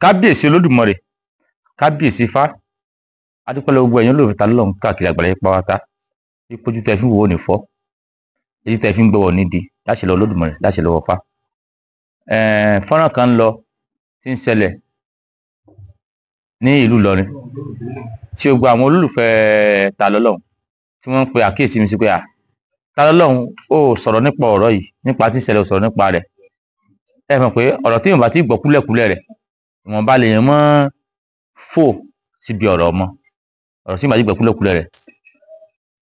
Kábíyèsí Olódùmarè, kábíyèsí Ifá, adúpẹ́ lọ́wọ́ gbogbo ẹ̀yin olólùfẹ́ Talọ́lọ́hun káàkiri àgbáyé pátá. Ìpọ́jú tẹ́ fi ń wò ó ní fọ́, èyí tẹ́ fi ń gbọ́wọ́ nídìí láṣẹ lọ́wọ́ Olódùmarè, láṣẹ lọ́wọ́ Ifá. Fọ́nrán kan ń lọ tí ń ṣẹlẹ̀ ní ìlú Ìlọrin tí gbogbo àwọn olólùfẹ́ Talọ́lọ́hun tí wọ́n ń pe àkíyèsí mi sí pé à Talọ́lọ́hun ó sọ̀rọ̀ nípa ọ̀rọ̀ yìí, nípa tí ń ṣẹlẹ̀, ó sọ̀rọ̀ nípa rẹ̀. Ẹ mọ̀ pé ọ̀rọ̀ tí èèyàn bá ti gbọ́ kúlẹ̀kúlẹ̀ rẹ̀, ìwọ̀nba lèèyàn mọ́ fò síbi ọ̀rọ̀ ọmọ, ọ̀rọ̀ tí èèyàn bá ti gbọ́ kúlẹ̀kúlẹ̀ rẹ̀.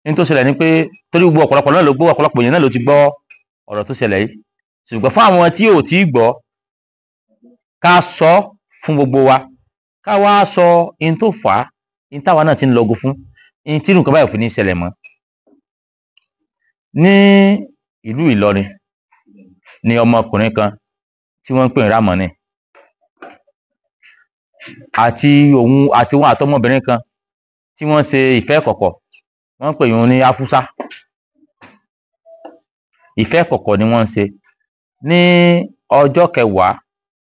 Ní tó ṣẹlẹ̀ ni pé torí gbogbo ọ̀pọ̀lọpọ̀ náà ló gbọ́, ọ̀pọ̀lọpọ̀ èèyàn náà ló ti gbọ́ ọ̀rọ̀ tó ṣẹlẹ̀ yìí, ṣùgbọ́n fún àwọn tí ò tí ì gbọ́, ká sọ fún gbogbo wa, ká wá sọ ihun tó fà á, ihun táwa náà ti ń lọgun fún, ihun tí nǹkan báyìí ò fi ní ṣẹlẹ̀ mọ́. Ní ìlú Ìlọrin ni ọmọkùnrin kan tí wọ́n ń pè ní Rámọ́nì àti òun àti òun àtọmọbìnrin kan tí wọ́n ṣe ìfẹ́ kọ̀kọ̀, wọ́n ń pè òun ní Afusa. Ìfẹ́ kọ̀kọ̀ ni wọ́n ń ṣe ní ọjọ́ kẹwàá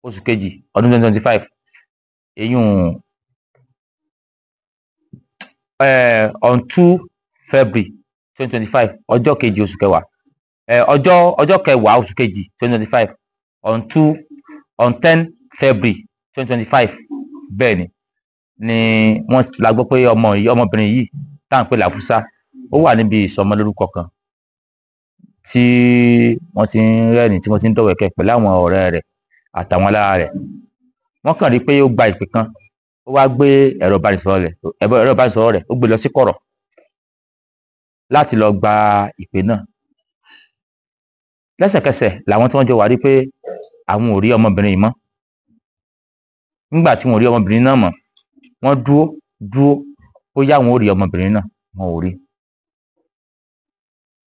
oṣù kejì ọdún 2025, èyún on 2 February 2025, ọjọ́ kejì oṣù kẹwàá, ọjọ́ kẹwàá oṣù kejì 2025, on 2 on 10 February 2025. Bẹ́ẹ̀ ni wọ́n la gbọ́ pé ọmọ yìí, ọmọbìnrin yìí tá à ń pè láfúsá, ó wà níbi ìsọmọlórúkọ kan tí wọ́n ti ń rẹ́rìn, tí wọ́n ti ń dọ̀wẹ́kẹ̀ pẹ̀lú àwọn ọ̀rẹ́ rẹ̀ àtàwọn alára rẹ̀. Wọ́n kàn rí pé ó gba ìpè kan, ó wá gbé ẹ̀rọ ìbánisọ̀rọ̀ rẹ̀, ó gbé lọ sí kọ̀rọ̀ láti lọ gba ìpè náà. Lẹ́sẹ̀kẹsẹ̀ làwọn tí wọ́n jọ wà rí pé àwọn ò rí ọmọbìnrin yìí mọ́. Nígbà tí wọn ò rí ọmọbìnrin náà mọ́, wọ́n dúró dúró bóyá àwọn ò rí ọmọbìnrin náà, wọn ò rí.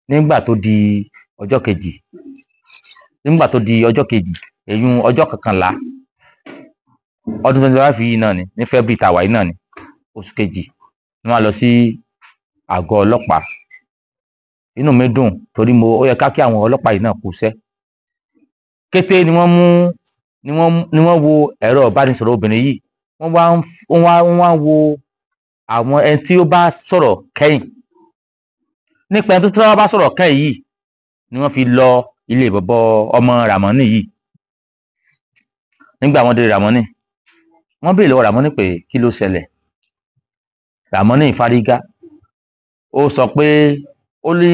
Nígbà tó di ọjọ́ kejì, nígbà tó di ọjọ́ kejì, èyún ọjọ́ kọkànlá ọdún 2025 yìí náà ni, ní February tàwa yìí náà ni, oṣù kejì, ni wọ́n lọ sí àgọ́ ọlọ́pàá. Inú mi dùn torí mo ó yẹ ká kí àwọn ọlọ́pàá yìí náà kú iṣẹ́. Kété ni wọ́n mú ni wọ́n wo ẹ̀rọ ìbánisọ̀rọ̀ obìnrin yìí, wọ́n wá ń wo àwọn ẹni tí ó bá sọ̀rọ̀ kẹ́yìn. Nípa ẹni tó bá sọ̀rọ̀ kẹ́yìn yìí ni wọ́n fi lọ ilé bọ̀bọ̀ ọmọ Rámọ́nì yìí. Nígbà wọ́n dé Rámọ́nì, wọ́n béèrè lọ́wọ́ Rámọ́nì pé kí ló ṣẹlẹ̀. Rámọ́nì fárígá, ó sọ pé ó ní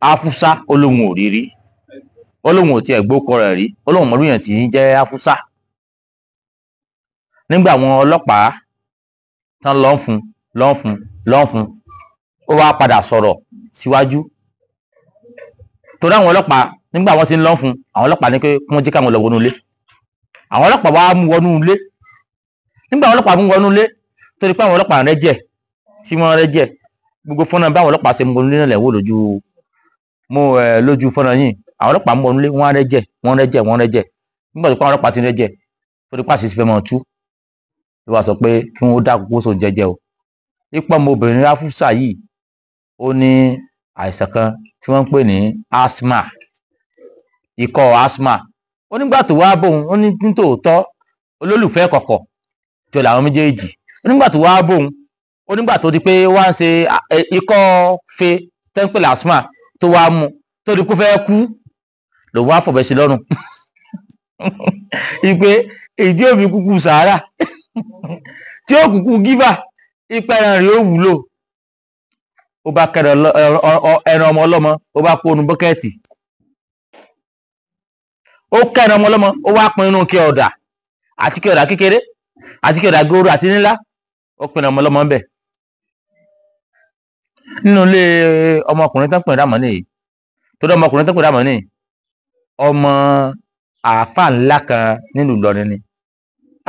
Afusa, ó lóun ò rí rí, ó lóun ò tiẹ̀ gbókọ rẹ̀ rí, ó lóun mọ̀rú yẹn tí ń jẹ́ Afusa. Nígbà àwọn ọlọ́pàá tán lọ́n fún lọ́n fún lọ́n fún, ó wá padà sọ̀rọ̀ síwájú. Torí àwọn ọlọ́pàá nígbà wọ́n ti ń lọ́n fún, àwọn ọlọ́pàá ní pé kí wọ́n jẹ́ káwọn lọ wọnú ilé. Àwọn ọlọ́pàá wá mú wọnú ilé. Nígbà àwọn ọlọ́pàá mú wọnú ilé, torí pé àwọn ọlọ́pàá rẹ́ jẹ̀, tí wọ́n rẹ́ jẹ̀, gbogbo fọ́nrán báwọn ọlọ́pàá ṣe mú wọnú ilé náà lẹ̀ wò lójú mo lójú fọ́nrán yìí. Àwọn ọlọ́pàá mú wọnú ilé, wọ́n rẹ́ jẹ̀, wọ́n rẹ́ jẹ̀, wọ́n rẹ́ jẹ̀. Nígbà tó pé àwọn ọlọ́pàá ti rẹ́ jẹ̀, torí pé àṣìṣe fẹ́ mọ́ tú, ló wá sọ pé kí wọ́n dá kókó sóun jẹ́jẹ́ o. Ipò ọmọbìnrin Afusa yìí, ó ní àìsàn kan tí wọ́n ń pè ní asthma, ikọ́ asthma. Ó nígbà tó wá bóun, ó ní nítòótọ́ olólùfẹ́ kọ̀kọ̀ jọ làwọn méjèèjì. Ó nígbà tó wá bóun, ó nígbà tó di pé wá ń ṣe ikọ́ fe tẹ́ ń pè ní asthma tó wá mú, tó di pé ó fẹ́ kú, lòun wá fọ̀bẹ sí lọ́rùn. Ìpè èyí ò fi kúkú sàárà tí ó kúkú gífà, ipa ẹran rẹ̀ ó wúlò. Ó bá kẹrẹ ẹran ọmọ ọlọ́mọ, ó bá kó nu bọ́kẹ́ẹ̀tì. Ó kẹrẹ ọmọ ọlọ́mọ, ó wá pin inú kí ọ̀dà àti kí ọ̀dà kékeré àti kí ọ̀dà góòrò àti ńlá, ó pin ọmọ ọlọ́mọ ńbẹ̀. Nínú ilé ọmọkùnrin tó ń pè ní Rámọ́nì yìí, torí ọmọkùnrin tó ń pè ní Rámọ́nì, ọmọ àáfàá ńlá kan nílùú Ìlọrin ni.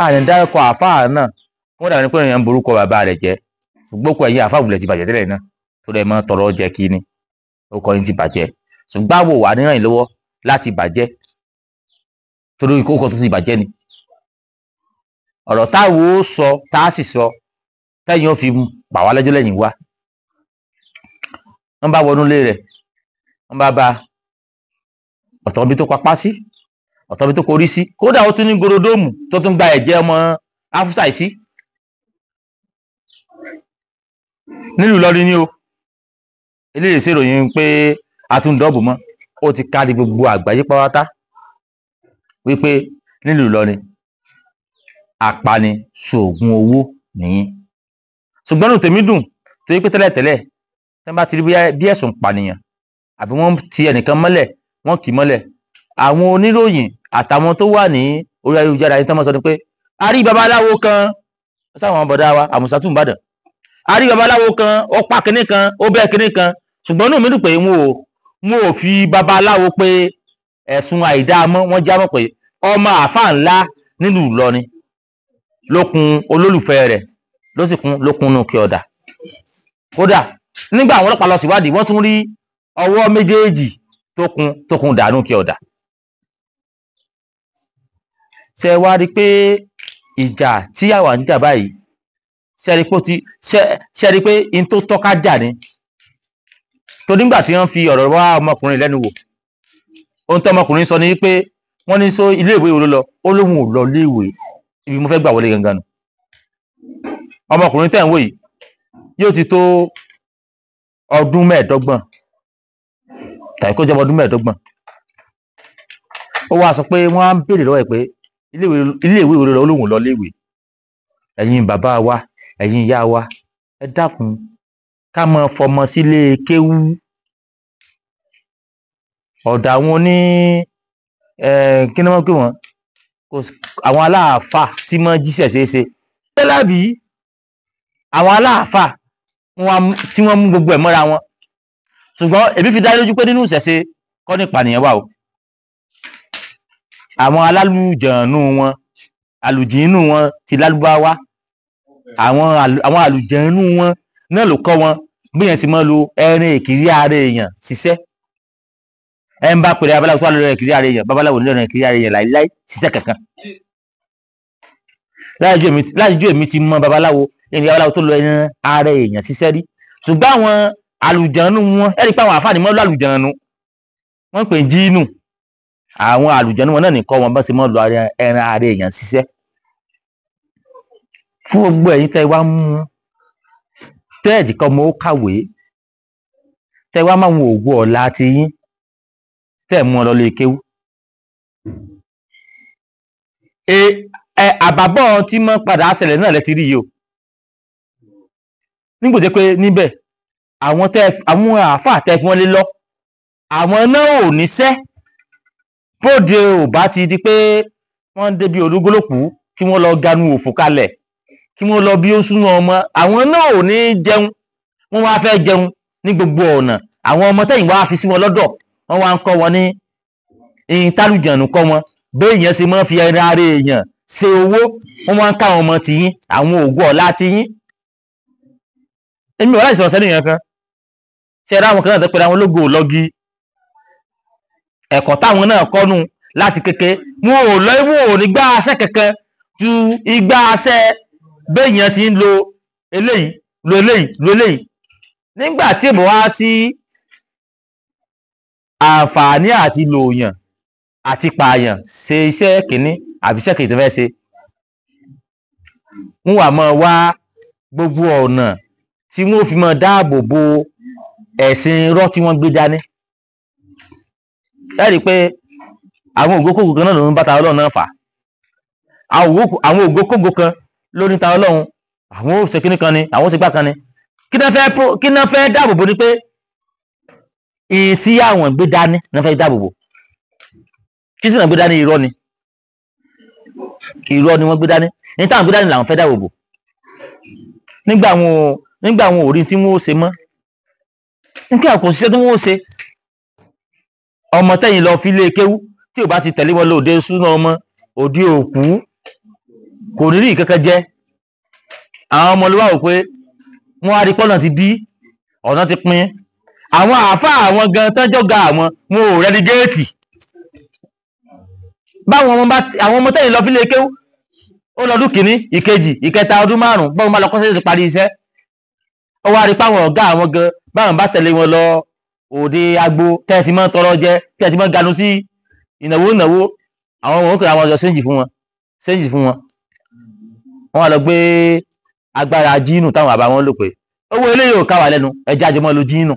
A ní dárúkọ àáfàá náà, wọ́n dàbí pé èèyàn ń borúkọ bàbá rẹ̀ jẹ́, ṣùgbọ́n kò ẹ̀yìn àáfàá wulẹ̀ ti bàjẹ́ tẹ́lẹ̀ náà, torí ẹ̀ máa tọrọ jẹ kí ni, orúkọ yín ti bàjẹ́. Ṣùgbọ́n àwò wà níràn yín lọ́wọ́ láti bàjẹ́, torí orúkọ tó ti bàjẹ́ ni. Ọ̀rọ̀ táwo ó sọ, tá a sì sọ, tẹ́yìn ó fi bà wá lẹ́jọ́ lẹ́yìn wá. Wọ́n bá wọnú ilé rẹ̀, wọ́n bá ba ọ̀tọ̀ ibi tó papá sí, Ọ̀tọ̀ bí tó korí sí, kódà ó tún ní gorodóòmù tó tún gba ẹ̀jẹ̀ ọmọ Afusa yìí sí nílùú Ìlọrin ni o. Eléyìí ṣèròyìn pé a tún dọ́ọ̀bù mọ́, ó ti kárí gbogbo àgbáyé pátá wípé nílùú Ìlọrin apani ṣoògùn owó nìyí. Ṣùgbọ́n inú tèmi dùn torí pé tẹ́lẹ̀tẹ́lẹ̀ tí wọ́n bá ti rí bí ẹ̀sùn pànìyàn àbí wọ́n ti ẹnìkan mọ́lẹ̀, wọ́n kì í mọ́lẹ̀, àwọn oníròyìn àtàwọn tó wà ní orí ayélujára yìí tán mọ́ sọ ni pé a rí babaláwo kan sáwọn bọ̀dá wa Àmùsátù Ìbàdàn, a rí babaláwo kan ó pa kinní kan, ó bẹ́ kinní kan. Ṣùgbọ́n inú mi dùn pé wọn ò fi babaláwo pé ẹ̀sùn àìdáa mọ́, wọ́n já mọ́ pé ọmọ àáfàá ńlá nílùú Ìlọrin lókun olólùfẹ́ rẹ̀ ló sì kún lókun nù kí ọ̀dà. Kódà nígbà àwọn ọlọ́pàá lọ síwádìí, wọ́n tún rí ọwọ́ méjèèjì tó kun dànù kí ọ̀dà. Ṣé wá rí pé ìjà tí àwa ń jà báyìí, ṣe rí pé ó ti ṣe rí pé in tó tọ́ka jà ni? Torí nígbà tí wọ́n fi ọ̀rọ̀ wá ọmọkùnrin lẹ́nu wò, ohun tí ọmọkùnrin sọ ni pé wọ́n ní sọ iléèwé wo ló lọ, ó lóun ò lọ iléèwé. Ibi mo fẹ́ gbà wọlé gangan nù. Ọmọkùnrin tẹ̀ ń wò yìí yóò ti tó ọdún 25 tàbí kó jẹ́ ọmọ ọdún 25. Ó wá sọ pé wọ́n á ń béèrè lọ́wọ́ ẹ̀ pé iléèwé wo ló lọ, ó lóun ò lọ iléèwé. Ẹ̀yin bàbá wa, ẹ̀yin ìyá wa, ẹ dákun ká máa fọmọ sílé kéwú. Ọ̀dọ̀ àwọn oní kí ni wọ́n pè wọ́n, àwọn aláàfáà tí wọ́n jíṣẹ́ ṣeéṣe tẹ́lábì, àwọn aláàfáà tí wọ́n mú gbogbo ẹ̀ mọ́ra wọn. Ṣùgbọ́n èmi fi dá lójú pé nínú ìṣẹ̀ṣe kọ́ ní ìpànìyàn wà o. Àwọn alálùjọ̀nù wọn, àlùjìnnú wọn ti lálùbáwá, àwọn àlùjọ̀nù wọn náà ló kọ́ wọn bí yẹn ti máa lo ẹrin ìkiri ara èèyàn ṣiṣẹ́. Ẹ ń bá pèrè babaláwo tó wà lórí ìkiri ara èèyàn, babaláwo ní ọ̀nà ìkiri ara èèyàn láíláí ṣiṣẹ́ kankan. Láìjú èmi ti mọ babaláwo, ẹni babaláwo tó lọ ẹran ara èèyàn ṣiṣẹ́ rí. Ṣùgbọ́n àwọn àlùjọ̀nù wọn, ẹ rí i pé àwọn àfáàní mọ́ lọ àlùjọ̀nù, wọ́n pè jíìnù. Àwọn àlùjọ̀nù wọn náà nìkan wọn bá ṣe mọ́ lọ ẹran ara èèyàn ṣiṣẹ́. Fún gbogbo ẹ̀yin tẹ́ wá mú tẹ́ẹ̀dì kan mọ́ ó kàwé, tẹ́ wá máa ń wo ògùn ọ̀la ti yín, tẹ́ mú ọ lọ lé kéwú. Àbábọ̀ tí mọ́ padà ṣẹlẹ̀ náà lẹ ti rí yìí o. Nígbò jẹ́ pé níbẹ̀ àwọn àáfàá tẹ́ fi wọ́n lé lọ, àwọn náà ò níṣẹ́. Bóde ò bá ti di pé wọ́n ń débi olúgbólókù kí wọ́n lọ ganu òfò kalẹ̀, kí wọ́n lọ bí ó súná ọmọ, àwọn náà ò ní jẹun. Wọ́n wá fẹ́ jẹun ní gbogbo ọ̀nà. Àwọn ọmọ tẹ́yìn wá fi sí wọn lọ́dọ̀, wọ́n wá ń kọ́ wọn ní ìtàlùjọ̀nù kọ́ wọn béèyàn ṣe máa fi ẹran ara èèyàn ṣe owó. Wọ́n wá ń ká àwọn ọmọ tiyín, àwọn ògùn ọ̀la tiyín. Èmi ò láì sọ̀rọ̀ sẹ́ni yẹn kan. Ṣe ẹ̀rọ àwọn kan náà tó pera wọn lógo lọ́gí, ẹ̀kọ́ táwọn náà kọ́nu láti kékeré, wọn ò lọ, wọn ò ní gbá aṣẹ́ kankan ju igbá aṣẹ́ béèyàn ti ń lo eléyìí lo eléyìí lo eléyìí. Nígbà tí èbò wá sí àǹfààní àti lòyàn àti pààyàn ṣe iṣẹ́ kìíní àbí iṣẹ́ kejì tó fẹ́ ṣe, wọ́n wà máa wá gbogbo ọ̀nà tí wọ́n fi máa dáàbò bo ẹ̀sìn irọ́ tí wọ́n gbé dání. Ẹ rí i pé àwọn ògókògò kan náà ló ń bá ta Ọlọ́run náà fà. Àwọn ògókògò kan ló ní ta Ọlọ́run, àwọn ò ṣe kíní kan ni, àwọn ò ṣe gbá kan ni. Kí náà fẹ́ dáàbò bo ni pé ìyìn tí àwọn gbé dání náà fẹ́ dáàbò bo. Kí sì náà gbé dání? Irọ́ ni. Irọ́ ni wọ́n gbé dání. Ní táwọn gbé dání làwọn fẹ́ dáàbò bo. Nígbà àwọn ò rí tí wọ́n ó ṣe mọ́, nígbà kò ṣiṣẹ́ tí wọ́n ó ṣe, ọmọ tẹ́yìn lọ fi lé kéwú tí ò bá ti tẹ̀lé wọn lóde súná ọmọ òde òkú kò ní rí ìkankan jẹ. Àwọn ọmọ ló wà wò pé wọ́n á rí pọ́nà ti dí, ọ̀nà ti pín. Àwọn àáfàá àwọn gan tán jọ́gà àwọn wọn ò rẹ́ni géètì. Báwọn ọmọ bá àwọn ọmọ tẹ́yìn lọ fi lé kéwú ó lọ́dún kìíní, ìkejì, ìkẹta, ọdún 5, bọ́n bá lọ kọ́ṣẹ́ ti parí iṣẹ́. Ó wá rí páwọn ọ̀gá àwọn gan báwọn bá tẹ̀lé wọn lọ òde agbo tẹ́ ti mọ́ tọrọ jẹ, tẹ́ ti mọ́ ganu sí ìnáwó ìnáwó, Àwọn ọmọ òkè àwọn ọjọ́ séǹjì fún wọn, séǹjì fún wọn. Wọ́n wá lọ gbé agbára jíìnù táwọn bàbá wọn lò pé owó eléyìí ò ká wà lẹ́nu, ẹja àjọmọ́ lo jíìnù.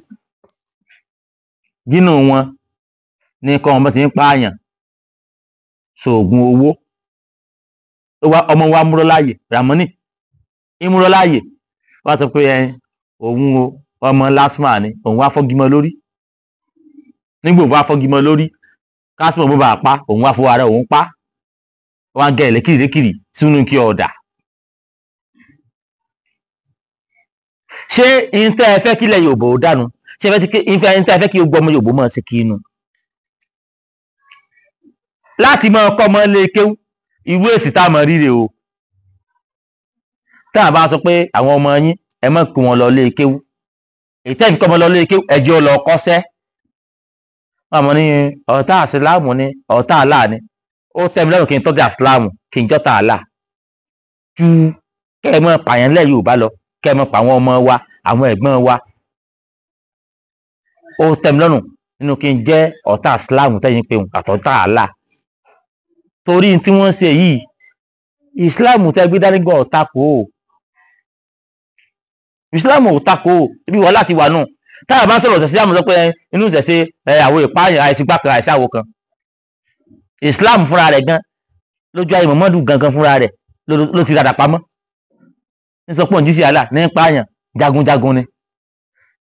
Jíìnù wọn ní kọ́ ọmọ tí ń pààyàn ṣoògùn owó. Ọmọ wa múrọ́ láàyè, Ramoni ìmúrọ́ láàyè, wọ́n sọ pé òun o ọmọ lásìmọ̀ ni, òun wá fọ́gímọ lórí. Nígbà òun wá fọ́gímọ lórí, kásìmọ̀ bó bá pa, òun wá fọwọ́ ara òun pa. Wọ́n á gẹ ẹ̀lẹ́kìrì lékìrì sínú kí ọ̀dà. Ṣé ìntẹ́ ẹ fẹ́ kílẹ̀ Yorùbá ó dànù? Ṣé ìntẹ́ ẹ fẹ́ kí gbogbo ọmọ Yorùbá máa ṣe kí inú? Láti máa kọ́ ọmọ lé kéwú, ìwé èsì tá a mọ̀ ríre o. Tá a bá sọ pé àwọn ọmọ yín ẹ má kó wọn lọ lé kéwú, èyí tẹ́ ẹ̀ ń kọ́ ọmọ lọ lé kéwú, ẹ jẹ́ ó lọ kọ́ṣẹ́. Wọ́n mọ̀ ní ọ̀tá àsìláàmù ni ọ̀tá àlá ni. Ó tẹ́ mi lọ́rùn kí n tọ́jú àsìláàmù kí n jọ́ta àlá ju kẹ́ ẹ mọ́ pààyàn lẹ́ Yorùbá lọ, kẹ́ ẹ mọ́ pa àwọn ọmọ wa, àwọn ẹ̀gbọ́n wa. Ó tẹ́ mi lọ́rùn nínú kí n jẹ́ ọ̀tá àsìláàmù tẹ́yìn pé àtọ̀tá àlá. Torí tí wọ́n ń ṣe yìí, ìsìláàmù tẹ́ gbé dání gan ọ̀tá kò ó. Ìsìláàmù ò takò ó, ibi wàhálà ti wà nù. Táyà bá ń sọ̀rọ̀ ṣẹ̀ṣẹ̀ àmọ́ sọ pé inú ṣẹ̀ṣẹ̀ àwọn ìpáàyàn àìsígbà kan àìsàwò kan. Islam fúnra rẹ̀ gan lójú ayé Muhammadu gangan fúnra rẹ̀ ló ti dàdà pamọ́. Ní sọ pé òun jí sí àlà ní pààyàn jagunjagun ni.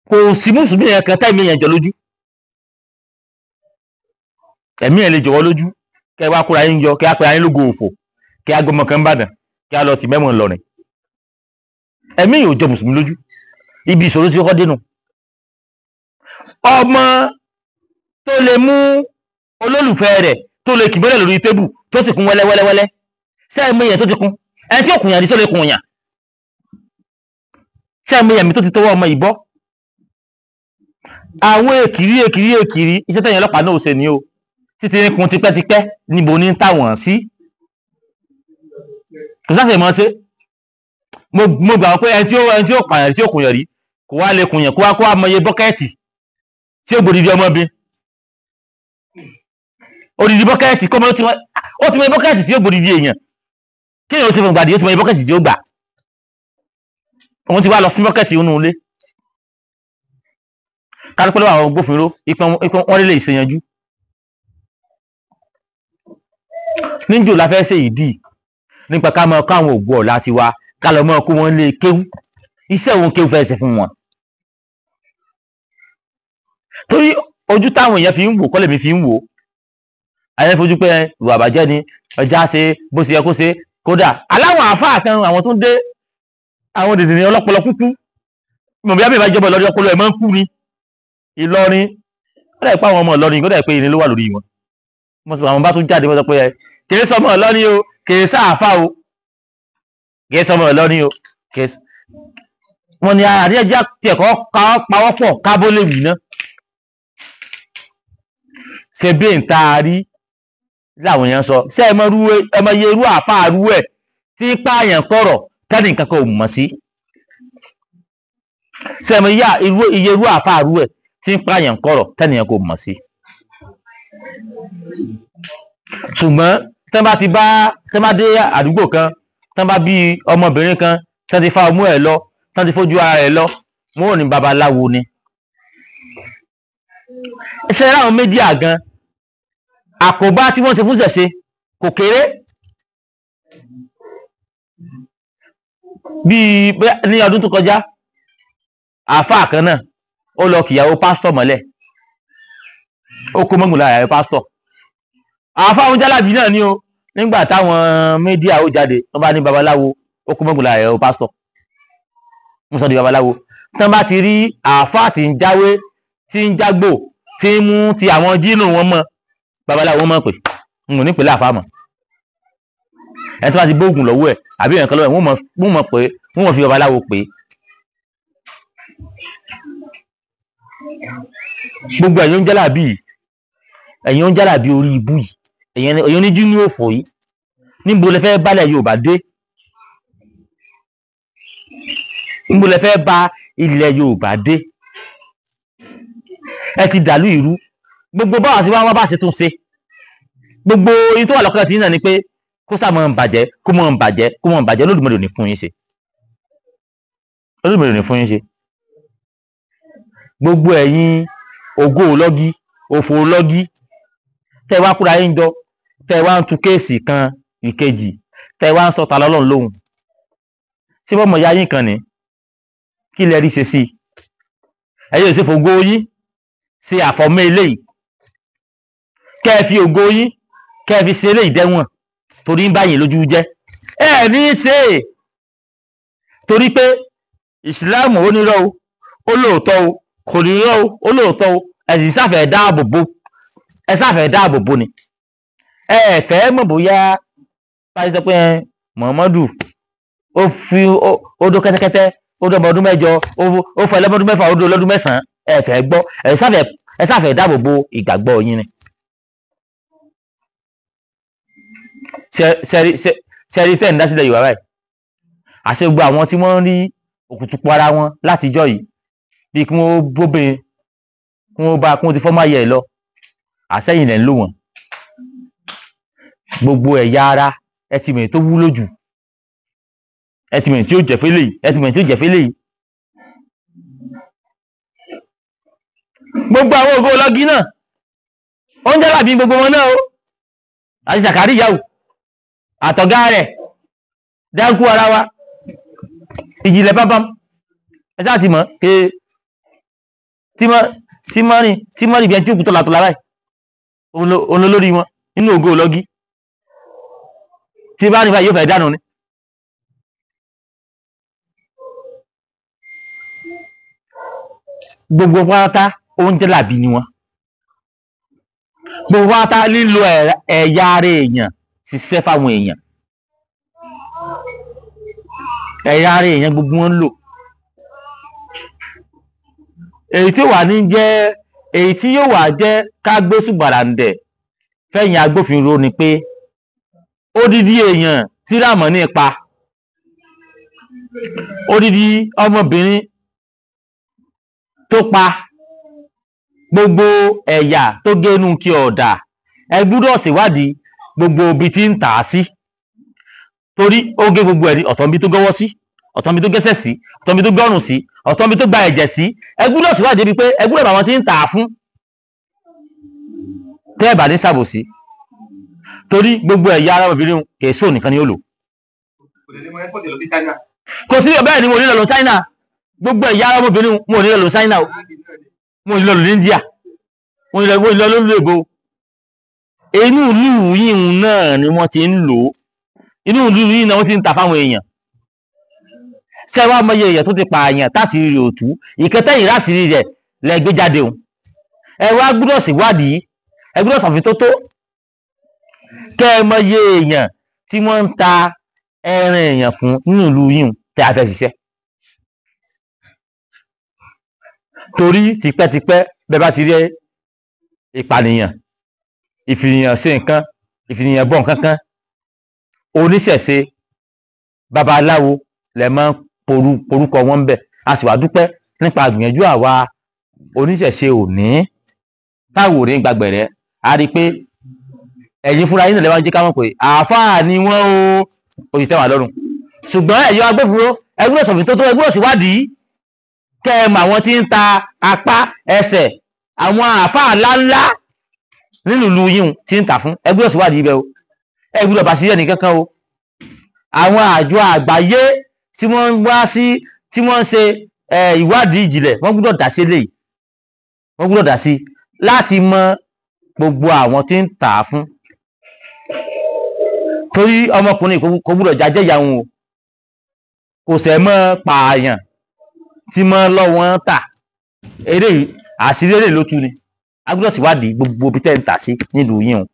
Kò sí mùsùlùmí yẹn kan tẹ́ẹ̀mí yẹn jọ lójú. Ẹ̀mí yẹn lè jọ̀wọ́ lójú. Kẹ́ ẹ wá kóra yín jọ, kẹ́ ẹ pera yín lógo òfò, kẹ́ ẹ gbọmọ kan Ìbàdàn, kẹ́ ẹ lọ tì mẹ́wọ̀n Ìlọrin. Ẹ̀mí yóò jọ mùsùlùmí lójú. Ibi ìṣòro tí ó kọ́ dénú. Ọmọ tó lè mú olólùfẹ́ rẹ̀ tó lè kì mọ́lẹ̀ lórí tébù tó sì kún wẹ́lẹ́wẹ́lẹ́wẹ́lẹ́, sẹ́ẹ̀mú èèyàn tó ti kún, ẹni tí ó kùn yàn ní tó lè kùn yàn, sẹ́ẹ̀mú èèyàn mi tó ti tọwọ́ ọmọ ìbọ́. Àwọn èkìrí èkìrí èkìrí iṣẹ́ tẹ̀yìn ọlọ́pàá náà ò ṣe ní o, títí ń kun tipẹ́tipẹ́ níbo ní táwọn sí, kò sáfẹ̀ mọ́ ṣe. Mo gbà wọ́n pé ẹni tí ó pààyàn tí ó kùn yàn rí kò wá lè kùn yàn, kó wá mọye bọ́kẹ́ẹ̀tì tí ó gbòdìdí ọmọ bí odidi bọ́kẹ́ẹ̀tì kọ́ mọ́ ó ti mọ bọ́kẹ́ẹ̀tì tí ó gbòdìdí èèyàn, kí èèyàn ó ti fún gbàdí ó ti mọ bọ́kẹ́ẹ̀tì tí ó gbà. Òun ti wá lọ sí bọ́kẹ́ẹ̀tì inú ilé. Kálukú lọ́wọ́ àwọn agbófinró ipò wọn lè ṣèyànjú. Níjò la fẹ́ ṣe ìdí nípa ká máa kọ́ àwọn ògbó ọ̀la tiwa, ká lọ máa kó wọn lé kéwú. Iṣẹ́ òun kéwú fẹ́ ṣe fún wọn. Torí ojú táwọn èèyàn fi ń wò kọ́ lèmi fi ń wò. Àyẹ̀ fojú pé ìwà àbàjẹ́ ni ọjà ṣe bó ṣe yẹ kó ṣe, kódà aláwọ̀ àáfàá kan àwọn tó ń dé àwọn dìndìnrín ọlọ́pọlọ kúkú. Mọ̀ bí abẹ́ ìbájọba Ìlọrin ọpọlọ ẹ̀ máa ń kú ni. Ìlọrin ó dà pé àwọn ọmọ Ìlọrin ó dà pé ìrìn ló wà lórí wọn. Àwọn bá tún jáde wọ́n sọ pé kìí sọmọ Ìlọrin o, kìí sáàfà o, kìí sọmọ Ìlọrin o, kìí. Wọ́n ní àríyànjá tiẹ̀ kọ́ pawọ́pọ̀ kábó lè wì ná. Ṣe bí n ta rí láwọn èèyàn sọ, ṣé ẹ mọ iye irú àáfàá rú ẹ̀ tí pààyàn kọ̀rọ̀ tẹ́nì kankan ò mọ̀ sí? Ṣé ẹ mọ iye irú àáfàá rú ẹ̀ tí pààyàn kọ̀rọ̀ tẹ́nì kankan ò mọ̀ sí? Ṣùgbọ́n tẹ́ bá ti bá tẹ́ bá dé àdúgbò kan, tẹ́ bá bí ọmọbìnrin kan, tẹ́ ti fa ọmú ẹ̀ lọ, tẹ́ ti fojú ara ẹ̀ lọ, wọn ò ní babaláwo ni. Ṣé láwọn mídíà gan àkóbá tí wọ́n ṣe fún ṣẹ̀ṣe kò kéré. Bíi ní ọdún tó kọjá, àáfàá kan náà ó lọ kìyàwó pásítọ̀ mọ́lẹ̀, ó kó mọ́gùn lára ìyàwó pásítọ̀. Àáfàá òun jálàbí náà ni o. Nígbà táwọn mídíà ó jáde, wọ́n bá ní babaláwo ó kó mọ́gùn lára ìyàwó pásítọ̀, wọ́n sọ di babaláwo. Tán bá ti rí àáfàá tí ń jáwé, tí ń jágbò, tí ń mú ti àwọn jínù wọn mọ́, babaláwo mọ̀ pé n ò ní pè láàfáà mọ̀. Ẹni tó bá ti bóògùn lọ́wọ́ ẹ̀ àbí ẹ̀kan lọ́wọ́ ẹ̀, wọ́n mọ̀ pé wọ́n mọ̀ fi babaláwo pé. Gbogbo ẹ̀yin ń jálàbí yìí, ẹ̀yin ń jálàbí orí ibú yìí, ẹ̀yin oníjú ní òfò yìí, níbo lẹ fẹ́ bálẹ̀ Yorùbá dé? Níbo lẹ fẹ́ bá ilẹ̀ Yorùbá dé? Ẹ ti dàlú ìrú. Gbogbo báwa ti wá wá bá ṣe tún ṣe, Gbogbo yín tó wà lọ́kàn tí náà ni pé kó sá mọ́ ń bàjẹ́, kó mọ́ ń bàjẹ́, kó mọ́ ń bàjẹ́. Olódùmarè ò ní fún yín ṣe, Olódùmarè ò ní fún yín ṣe. Gbogbo ẹ̀yin ògo lọ́gí, òfò lọ́gí, tẹ́ wá kúra yín jọ, tẹ́ wá ń tu kéèsì kan ìkejì, tẹ́ wá ń sọ ta lọ́lọ́run lóhùn. Ṣé bọ́mọ ya yín kan ní kí lẹ rí ṣe sí i? Ẹ̀yin ò ṣe fògo yín ṣe àfọ̀mọ́ eléyìí, kẹ́ ẹ fi ògo yín kẹ́ ẹ fi ṣe eléyìí dẹ́wọ̀n, torí ń báyìí lójú jẹ́. Ẹ ní í ṣe é, torí pé ìsìláàmù ó nírọ́ o, ó lóòótọ́ o, kò nírọ́ o, ó lóòótọ́ o. Ẹ sì sáfẹ́ dáàbò bo, ẹ sáfẹ́ dáàbò bo ni. Ẹ fẹ́ mọ̀ bóyá báyìí sọ pé Muhammadu ó fi ó dó kẹ́tẹ́kẹ́tẹ́, ó dó ọmọ ọdún mẹ́jọ, ó fẹ́ lọ́mọdún mẹ́fà, ó dó lọ́dún mẹ́sàn-án. Ẹ fẹ́ gbọ́, ẹ sáfẹ́ dáàbò bo ìgbàgbọ́ yín ni. Ṣẹ́rí tẹ́ ń dá sílẹ̀ Yorùbá báyìí, àṣẹ gbogbo àwọn tí wọ́n ń rí òkùtùpọ̀ ara wọn látijọ́ yìí, bí kí wọ́n bóbìnrin, kí wọ́n bá, kí wọ́n ti fọ́ máyẹ̀ lọ, àṣẹyìn lẹ̀ ń lò wọ́n. Gbogbo ẹ̀yà ara ẹ ti mọ̀ tó wúlò jù, ẹ ti mọ̀ tí ó jẹ́ fẹ́lẹ̀ yìí, ẹ ti mọ̀ tí ó jẹ́ fẹ́lẹ̀ yìí. Gbogbo àwọn ògo ọlọ́gí náà, ó ń jálàbí gbogbo wọn náà o, àti Sàkárì yàwó àtọ̀gá rẹ̀ dáńkú ara wa ìjìnlẹ̀ bábám. Ẹ sáà ti mọ̀ pé tímọ́rì bí ẹni tí ó kú tọ́lá tọ́lá báyìí, òun lórí wọn nínú ògo ọlọ́gí tí bá nípa yóò fẹ́ dànù ni. Gbogbo pátá oúnjẹ làbí ni wọn. Gbogbo pátá lílo ẹ̀yà ara èèyàn ṣiṣẹ́ fáwọn èèyàn, ẹ̀yà ara èèyàn gbogbo wọn ń lò. Èyí tí ó wà ní jẹ́, èyí tí yóò wà jẹ́ ká gbé ṣùgbàràǹdẹ̀ fẹ̀yìn agbófinró ni pé odidi èèyàn tí Ràmọ́nì pa, odidi ọmọbìnrin tó pa, gbogbo ẹ̀yà tó génú kí ọ̀dà, ẹ gbúdọ̀ ṣèwádìí gbogbo ibi tí ń tà á sí, torí ó gé gbogbo ẹ̀rí, ọ̀tọ̀ níbi tó gọ́wọ́ sí, ọ̀tọ̀ níbi tó gẹ́sẹ̀ sí, ọ̀tọ̀ níbi tó gọ́rùn sí, ọ̀tọ̀ níbi tó gba ẹ̀jẹ̀ sí. Ẹ gbúdọ̀ ṣèwádìí bíi pé ẹ gbúdọ̀ bá wọn tí ń tà á fún, tẹ́ ẹ̀ bá ní ṣàbòsí, torí gbogbo ẹ̀yà ara obìnrin kèésò nìkan ni ó lò. Kò sí bẹ́ẹ̀ ni mo ní lọ lọ China. Gbogbo ẹ̀yà ara obìnrin mo ní lọ lọ China o, mo ní lọ lọ India, mo ní lọ lọ èbó. Inú ìlú yìí náà ni wọ́n ti ń lò ó, inú ìlú yìí náà wọ́n ti ń ta fáwọn èèyàn. Ṣé wàá mọye èèyàn tó ti pa àyàn táṣìírí rẹ̀ òtú, ìkẹtẹ́yìn láṣìírí rẹ̀ lẹ gbé jáde o. Ẹ wá gbúdọ̀ ṣèwádìí, ẹ gbúdọ̀ ṣàfihàn tó tó, kẹ́ ẹ mọye èèyàn tí wọ́n ń ta ẹran èèyàn fún nínú ìlú yìí tẹ́ a fẹ́ ṣiṣẹ́. Torí tipẹ́tipẹ́ bẹ́ẹ̀ bá ti rí ìpànìyàn, ìfìyàn ṣe nǹkan, ìfìyàn bọ̀ nǹkan kan, oníṣẹ̀ṣe babaláwo lẹ máa ń porúkọ wọn bẹ̀. A sì wá dúpẹ́ nípa gbìyànjú àwa oníṣẹ̀ṣe òní táwọn òní gbàgbẹ̀rẹ̀. A rí i pé ẹ̀yin fúnra yín náà lè wá jẹ́ ká mọ̀ pé àáfàá ni wọ́n o, ó sì tẹ́ wà lọ́rùn. Ṣùgbọ́n ẹ̀yin agbófinró ẹ gbọ́dọ̀ ṣòfin tó tó, ẹ gbọ́dọ̀ ṣèwádìí kẹ́ ẹ mọ̀ àwọn tí ń ta apá ẹsẹ̀ àwọn àáfàá ńláńlá nínú ìlú yín tí ń tà fún. Ẹ gbọ́dọ̀ ṣèwádìí ibẹ̀ o, ẹ gbọ́dọ̀ bá ṣiṣẹ́ nìkankan o. Àwọn àjọ àgbáyé tí wọ́n ń wá sí, tí wọ́n ń ṣe ìwádìí ìjìnlẹ̀, wọ́n gbọ́dọ̀ dá sí eléyìí, wọ́n gbọ́dọ̀ dá sí láti mọ gbogbo àwọn tí ń tà á fún. Torí ọmọkùnrin kò gbọ́dọ̀ jájẹ́ ìyá wọn o, kò sẹ́ mọ́ pààyàn tí mọ́ lọ́wọ́ ń tà. Eré àṣírí eré ló tú ni. A gbọ́dọ̀ ṣèwádìí gbogbo ibi tẹ́ ń tà sí nílùú yín o.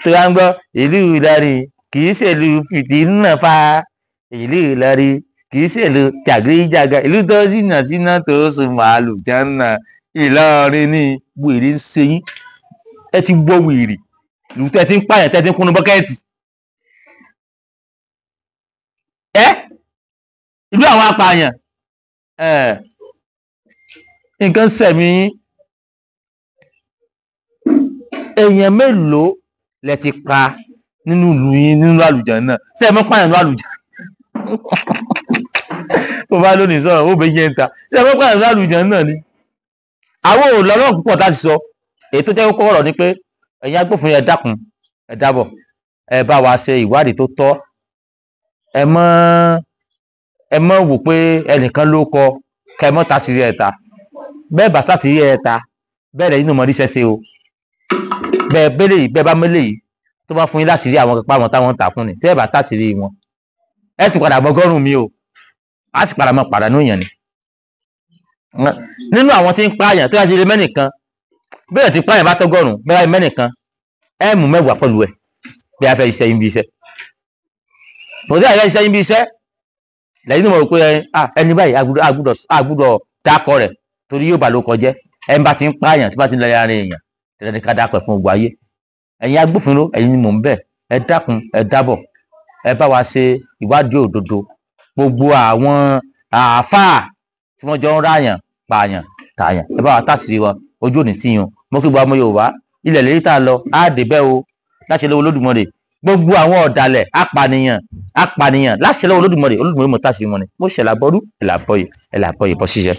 Tó yá ń gbọ́ ìlú Ìlọrin kì í ṣèlú fìtínà fa, ìlú Ìlọrin kì í ṣèlú jàgídíjàgan, ìlú tó ṣìnà síná tó sùn màálù jánà, Ìlọrin ní wèrè ń ṣe yín. Ẹ ti gbọ́ wèrè, ìlú tẹ́ ti ń pààyàn, tẹ́ ti ń kúnnu bọ́kẹ́ẹ̀tì. Ẹ ìlú àwọn apààyàn, nǹkan sẹ̀mí yín. Èèyàn mélòó lẹ ti pa nínú ìlú yín nínú àlùjá náà? Ṣé ẹ mọ́ pààyàn nínú àlùjá? Mo bá lónìí sọ̀rọ̀ ó bẹ yẹn ta. Ṣé ẹ mọ́ pààyàn nínú àlùjá náà ni? Àwọn ò lọ́rọ̀ púpọ̀ láti sọ. Èyí tó jẹ́ kókó ọ̀rọ̀ ni pé ẹ̀yin agbófinró, ẹ dákun, ẹ dábọ̀, ẹ bá wa ṣe ìwádìí tó tọ́. Ẹ mọ́ wò pé ẹnìkan ló kọ kẹ mọ́ ta sírí ẹ̀ ta. Bẹ́ẹ̀ bá tà sírí ẹ̀ ta bẹ́ẹ̀ lẹ́yìn náà mọ̀ ríṣẹ́ ṣe o. Bẹ́ẹ̀ bẹ́lẹ̀ yìí, bẹ́ẹ̀ bá mẹ́lẹ̀ yìí tó bá fún yín láti rí àwọn pípa àwọn táwọn ń tà fún ni, tẹ́ ẹ bá tà sírí wọn, ẹ sì padà bọ́gọ́rùn mi o, á sì padà mọ́ pàdánù èèyàn ni nínú àwọn tí ń pààyàn. Tó yà ti lè mẹ́nìkan bẹ́ẹ̀ tí pààyàn bá tọ́gọ́rùn bẹ́ẹ̀ mẹ́nìkan, ẹ mú 10 pẹ̀lú ẹ̀ bí a fẹ́ iṣẹ́ yín bí iṣẹ́ kò sí àyè iṣẹ́ yín bí iṣẹ́ lẹ́yìn tó mọ̀ pé ẹni báyìí àgùdọ̀ dákọ̀ rẹ̀ torí yóò bá ló kọjẹ́. Ẹni bá ti ń pààyàn, tí bá ti ń lọ ara èèyàn tẹ̀lé ní ká dákọ̀ ẹ̀ fún gbogbo ayé. Ẹ̀yin agbófinró, ẹ̀yin ni mò ń bẹ̀, ẹ dákun, ẹ dábọ̀, ẹ bá wa ṣe ìwádìí òdodo. Gbogbo àwọn àáfàá tí wọ́n jọ ń ráàyàn, pààyàn, tààyàn, ẹ bá wa tàṣírí wọn. Ojú òní tíyan mo kí gbogbo ọmọ Yorùbá. Ilẹ̀ lérí tá a lọ á dé bẹ́ẹ̀ o, láṣẹ lọ́wọ́ Olódùmarè. Gbogbo àwọn ọ̀dàlẹ̀ apànìyàn apànìyàn, láṣẹ lọ́wọ́ Olódùmarè, Olódùmarè mọ̀ tàṣírí wọn ni. Mo ṣẹlẹ̀ àbọ̀rú ẹ̀ làbọ̀yè ẹ̀ làbọ̀yè bọ́ ṣiṣẹ́.